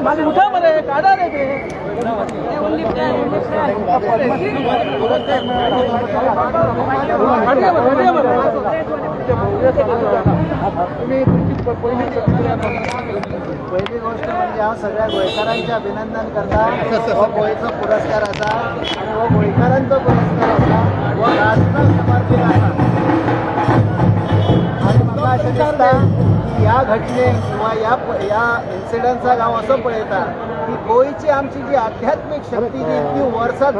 उठा मरे, काढा रे ते. तुम्ही तुमची पहिली प्रतिक्रिया. पहिली गोष्ट म्हणजे हांव सगळ्या गोंयकारांचें अभिनंदन करता. हो गोंयचो पुरस्कार आसा आनी हो गोंयकारांचो पुरस्कार आसा, हो राष्ट्राक समर्पीत आसा. आनी म्हाका अशें दिसता की ह्या घटनेक किंवा ह्या ह्या इन्सिडंट्साक हांव असो पळयता की गोंयची आमची जी आध्यात्मीक शक्ती जी इतकी वर्सां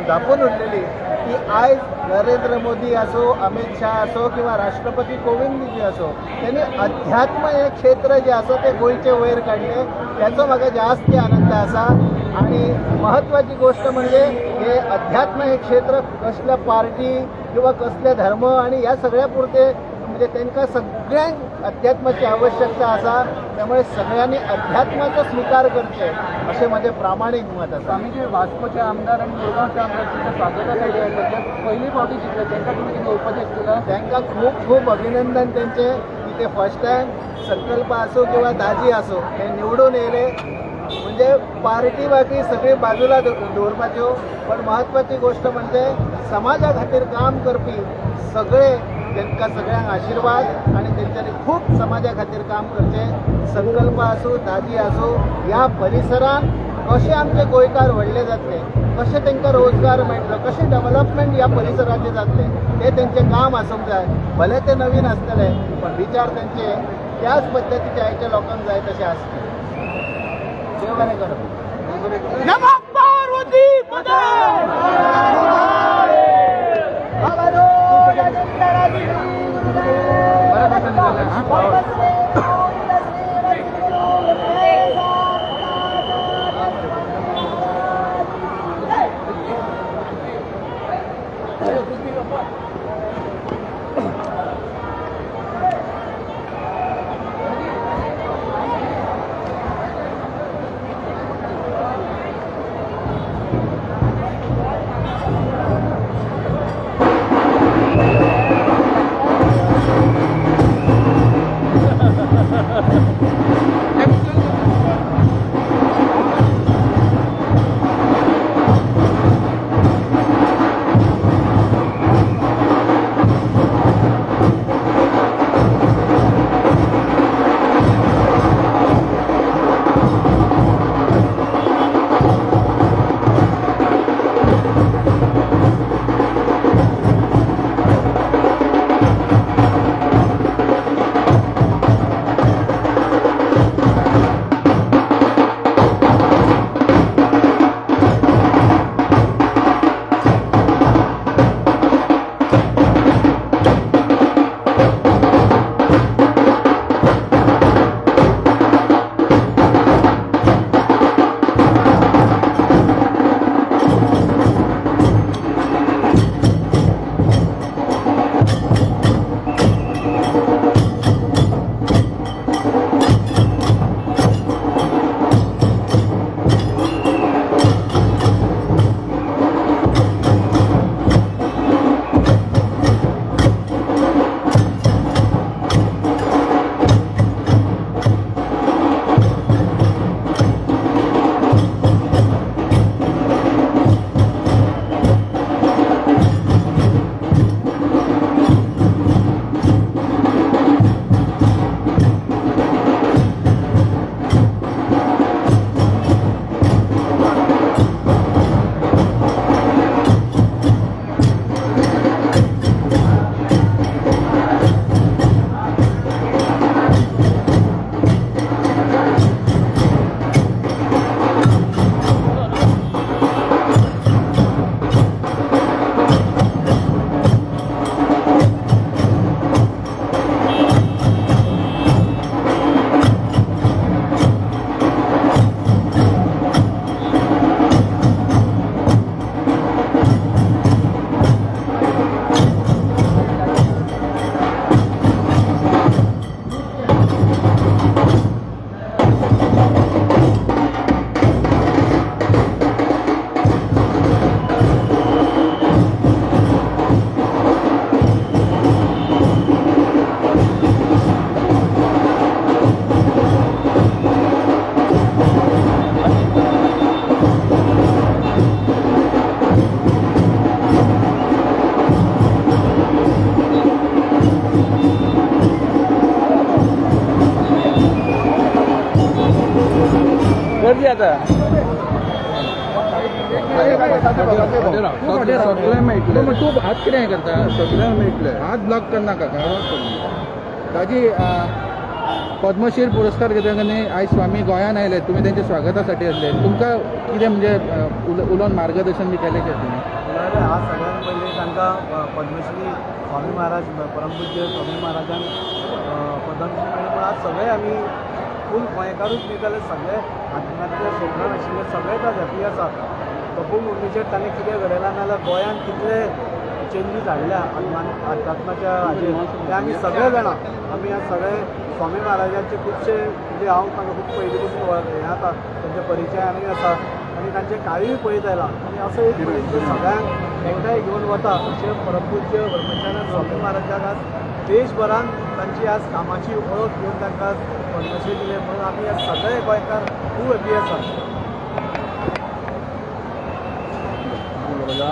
धापून उरलेली, ती आयज नरेंद्र मोदी असो, अमित शाह असो किंवा राष्ट्रपती कोविंद जी असो, त्यांनी अध्यात्म हे क्षेत्र जे आसा ते गोंयचे वयर काडले. त्याचो म्हाका जास्ती आनंद आसा. आणि महत्वाची गोष्ट म्हणजे हे अध्यात्म हे क्षेत्र कसल्या पार्टी किंवा कसले धर्म आणि ह्या सगळ्या पुरते, म्हणजे तांकां सगळ्यांक अध्यात्माची आवश्यकता आसा. त्यामुळे सगळ्यांनी अध्यात्माचो स्विकार करचे अशें म्हजें प्रामाणीक मत आसा. आमी जे वास्कोचे आमदार आनी मुरगांवचे आमदार तुमच्या स्वागतासाठी आयले, ते पहिली फावटी जिखले, तांकां तुमी कितें उपदेश दिला? तांकां खूब खूब अभिनंदन तेंचे की ते फर्स्ट टायम, संकल्प असो किंवा दाजी असो, हे निवडून येयले. म्हणजे पार्टी बाकी सगळी बाजूला दवरपाच्यो, पण महत्वाची गोष्ट म्हणजे समाजा खातीर काम करपी सगळे, तांकां सगळ्यांक आशिर्वाद आणि तेंच्यांनी खूब समाजा खातीर काम करचें. संकल्प आसूं, दाजी आसूं, ह्या परिसरान कशे आमचे गोंयकार व्हडले जातले, कशे तांकां रोजगार मेळटलो, कशें डेव्हलपमेंट ह्या परिसराचें जातलें, तें तेंचें काम आसूंक जाय. भले ते नवीन आसतले, पण विचार तेंचे त्याच पद्दतीचे आयच्या लोकांक जाय तशे आसचे. देव बरें करूं. नमः पार्वती पते. बरं कसं निघालं, हा? उलयता. सगळें मेळटलें. तूं हात कितें करता? सगळें मेळटलें. हात ब्लॉक करनाका. दाजी, पद्मश्री पुरस्कार घेतले न्ही आयज स्वामी गोंयान आयले, तुमी तेंच्या स्वागतासाठी आसले. तुमकां कितें म्हणजे उलोवन मार्गदर्शन बी केलें कितें तुमी? म्हणल्यार आज सगळ्यात पयलीं तांकां पद्मश्री स्वामी महाराज, परमपूज्य स्वामी महाराजान पद्मश्री मेळ्ळी म्हूण आज सगळे आमी फूल गोंयकारूच न्ही जाल्यार सगळे आत्म्यातले सोगणान आशिल्ले सगळेच आज हॅपी आसा. तपोभुमीचेर ताणें कितें घडयलां नाजाल्यार गोंयांत कितले चेंजीस हाडल्या आत्मान आध्यात्माच्या हाजेर ते आमी सगळे जाणां. आमी आज सगळे स्वामी महाराजांचे खुबशे, म्हणजे हांव तांकां खूब पयलीं पसून हें आसा, तांचे परिचय आनी आसा आनी तांचें कार्यूय पळयत आयलां. आनी असो एक मनीस जो सगळ्यांक एकठांय घेवन वता अशें परमपूज्य ब्रह्मचारी स्वामी महाराजाक आज देशभरान तांची आज कामाची वळख घेवन तांकां आज पद्मश्री दिले म्हणून आमी आज सगळे गोंयकार खूब हॅपी आसा. उलयता.